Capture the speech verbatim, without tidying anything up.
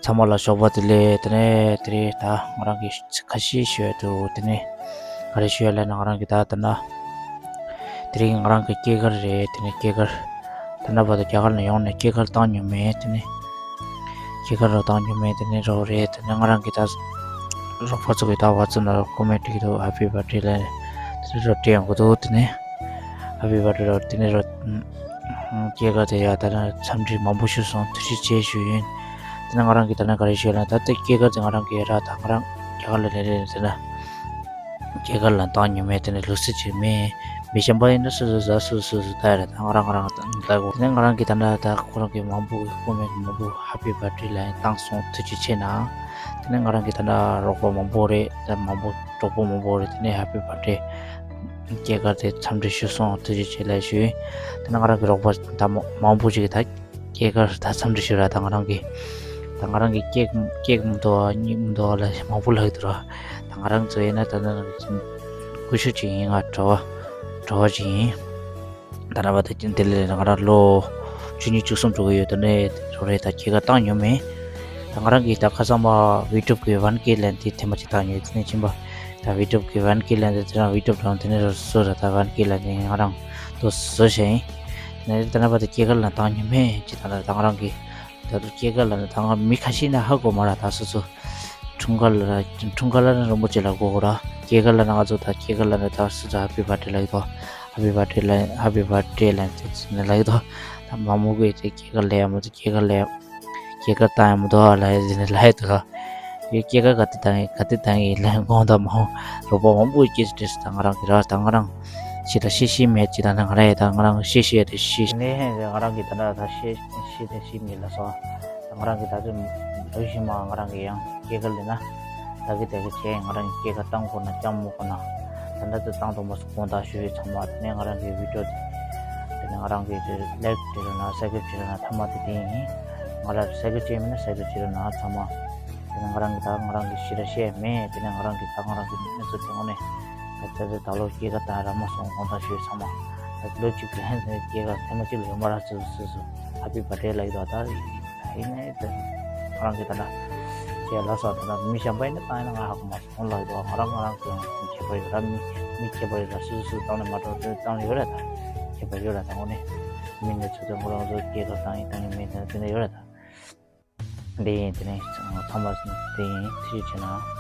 ཚང་མ་ལ་ཞོགས་པ་བདེ་ལེགས། དེ་ནས་དེ་རིང་ད་ང་རང་གི་ཁ་ཤས་ཞུ་ཡ་འདུག་དེ་ནས་ག་རེ་ཞུ་ཡ་ལབ་ན། ང་རང་གི་ད་ད་ན་དེ་རིང་ང་རང་གི་སྐྱེས་སྐར་རེད། དེ་ནས་སྐྱེས་སྐར་ད་ན་བར་དུ་རྒྱ་གར་ལ་ཡོང་ནས་སྐྱེས་སྐར་བཏང་མྱོང་མེད། དེ་ནས་སྐྱེས་སྐར་རོ་བཏང་མྱོང་མེད། དེ་ནས་རོགས་རེད། དེ་ནས་ང་རང་གི་ད་རོགས་པ་ཚོ་གི་ད་བ་ཚོ་ན་ཀོ་མེན་ཊི་གི་འདུག Happy Birthday ལབ་དེ་རོ་སྤྲད་ཡོང་གི་འདུག་དེ་ནས་Happy Birthday རོ། དེ་ནས་རོ་སྐྱེས་སྐར་དེ་ཡ་ད་ན་འཚམས་འདྲི་མང་པོ་ཞུས་སོང་། ཐུགས་རྗེ་ཆེ་ཞུ་ཡིན། དེ་ནས་ང་རང་གི་ད་ན་ག་རེ་ཞུ་ལབ་ན། ད་ལྟ་སྐྱེས་སྐར་དེ་ང་རང་གི་ར་ད་ང་རང་རྒྱ་གར་ལ་ལས་རེད། དེ་ན་སྐྱེས་སྐར་ལ་བཏང་མྱོང་མེད། དེ་ནས་ལུགས་སྲོལ་ཅིག་མེད། མི་གཞན་པ་ཡིན་ན་སོ་སོ་ཟ་སོ་སོ་སོ་ད་རེད། ད་ང་རང་ང་རང་ད་ད་གོ་དེ་ནས་ང་རང་གི་ད་ན་ད་ཁོ་རང་གི་མང་པོ་གི་ཀོ་མེན་ཊི་མང་པོ་Happy Birthday ལབ་བཏང་སོང་། ཐུགས་རྗེ་ཆེ་གནང་། དེ་ནས་ང་རང་གི་ད་ན་རོགས་པ་མང་པོ་རེད། ད་མང་པོ་གྲོགས་པོ་མང་པོ་རེད། དེ་ནས་Happy Birthday སྐྱེས་སྐར་དེ་འཚམས་འདྲི་ཞུས་སོང་། ཐུགས་རྗེ་ཆེ་ལབ་ཞུ་ཡིན། དེ་ནས་ང་རང་གི་རོགས་པ་ད་མ་མང་པོ་ཞིག་ད་སྐྱེས་སྐར་ད་འཚམས་འདྲི་ཞུ་ར། ད་ང་རང་གི་ད་ང་རང་གི་ཀེག་ཀེག་མི་འདུག་ག་གཉིད་མི་འདུག་ག་ལབ་མང་པོ་ལབ་ཀྱི་འདུག་ར། ད་ང་རང་ཚོ་ཡིན་ན་ད་ནི་སྐུ་ཞབས་ཅིག་ཡིན། ང་གྲྭ་པ་གྲྭ་པ་ཅིག་ཡིན། ད་ར་བ་ད་ཅི་འདི་ལས་ང་རང་ལོ་བཅུ་གཉིས་བཅུ་གསུམ་འགྲོ་གི་ཡོད། དེ་ནས་རོགས་རེད། ད་སྐྱེས་སྐར་བཏང་མྱོང་མེད། ད་ང་རང་གིས་ད་ཁ་སང་མ་ཝི་ཊུབ་གི་ཝན་ཀེ་ལབ་དེ་ཐེངས་མ་གཅིག་བཏང་ཡོད། དེ་ནས་ཕྱིན་པ་ད་ཝི་ཊུབ་གི་ཝན་ཀེ་ལབ་དེ་དེ་རང་ཝི་ཊུབ་རང་དེ་ནས་རོ་སོ་ར། ད་ཝན་ཀེ་ལབ་དེ་ང་རང་དོ་བཟོ་བྱས་ཡིན། དེ་ནས་ད་ར་བ་ད་སྐྱེས་སྐར་ལ་བཏང་མྱོང་མེད་ཅི། ད་ད་ང་རང་གིས་ད་དུ་སྐྱེས་སྐར་ལ་ནི་ད་ང་མི་ཁ་ཤས་ནས་ཧ་གོ་མ་ར། ད་སོ་སོ་འཁྲུངས་སྐར་ལ་འཁྲུངས་སྐར་ལ་ནི་རིན་པོ་ཆེ་ལ་གོ་གོ་ར། སྐྱེས་སྐར་ལ་ནི་ང་ཚོ་ད་སྐྱེས་སྐར་ལ་ནི་ད་སོ་སོ་Happy Birthday ལབ་ཀྱི་འདུག Happy Birthday ལ་Happy Birthday ལབ་དེ་ནི་ལབ་ཀྱི་འདུག་ད་མ་མོ་གིས་དེ་སྐྱེས་སྐར་ལ་ཡ་མ་ཚོ་སྐྱེས་སྐར་ལ་ཡ་སྐྱེས་སྐར་བཏང་ཡ་མི་འདུག་ལབ་ཡ་དེ་ནི་ལབ་ཡ་འདུག་ར། ཡ་སྐྱེས་སྐར་ག་དུས་བཏང་ཡིན་ག་དུས་བཏང་ཡིན་ལབ་དགོངས་དག་མ་འོང་། རོགས་པ་མང་པོ་སྐྱེས་སུ་བྲིས་སུ་ད་ང་རང་གི་ར། ད་ང་རང་ཤི་ད་ཤི་ཤི་མེད་ཅི། ད་ནི་ང་ར་ཡ་ད་ང་རང་ཤི་ཤི་ཡ་དེ་ཤི་ནས་ང་རང་གི་ད་ན་ད་ཤི་ཤི་དེ་ཤི་མེད་ལ་སོ། ང་རང་གི་ད་ཚོད་ལོ་ཞིག་མ་ང་རང་གི་ཡང་སྐྱེས་སྐར་ལས་ན་ད་གི་ད་གི་བྱས། ང་རང་གི་སྐྱེས་སྐར་བཏང་དགོས་ན་བཏང་མི་དགོས་ན་ད་ད་ཚོད་བཏང་དུ་མ་སོང་། དགོངས་དག་ཞུ་ཡི་ཚང་མ། དེ་ནས་ང་རང་གི་ཝི་ཌི་ཡོ་དེ་ནས་ང་རང་གི་ལའིཀ་བྱེད་རོགས་གནང་། སབ་སི་ཀ་རེབ་བྱེད་རོགས་གནང་། ཐ་མ་དེ་དེ་ཡིན། ང་རང་སབ་སི་ཀ་རེབ་བྱས་མེད་ན་སབ་སི་ཀ་རེབ་བྱེད་རོགས་གནང་ཚང་མ། དེ་ནས་ང་རང་གི་ད་ང་རང་གི་ཤི་ར་ཤེས་མེད། དེ་ནས་ང་རང་གི་ད་ང་རང་གི་གནས་ཚུལ་དེ་དངོས་གནས་ད་ད་ད་ལོ་སྐྱེས་སྐར་ད་རག་མ་སོང་། དགོངས་དག་ཞུ་ཡི་ཚང་མ། ད་ལོ་གཅིག་གི་ཧན་སྐྱེས་སྐར་ཐེངས་མ་གཅིག་ལ་ཡོད་མ་ར། སུ་སུ་སུ་Happy Birthday ལབ་ཡི་འདུག་ད་ཡིན་ནའི་ད་ང་རང་གི་ད་ལ་ཅེས་ལ་སོགས་ད་ལ་མི་གཞན་པ་ཡིན་ན་བཏང་ཡིན་ན་ང་ཧ་གོ་མ་སོང་ལབ་ཡི་འདུག་ང་རང་ང་རང་ཚོ་ཁྱད་པར་ཡོད་ར། མི་མི་ཁྱད་པར་ཡོད་ར། སུ་སུ་བཏང་ནས་མ་གཏོགས་བཏང་ཡོད་ར། ད་ཁྱད་པར་ཡོད་ར། ད་དངོས་གནས་མི་འདི་ཚོ་ད་ཁོ་རང་ཚོ་སྐྱེས་སྐར་བཏང་ཡིན་བཏང་ཡིན་མིན་ད་དེ་འདྲ་ཡོད་ར། ད་འདི་ཡིན། དེ་ནས་ཚང་མ་དེ་ཡིན། ཐུགས་རྗེ་ཆེ་གནང་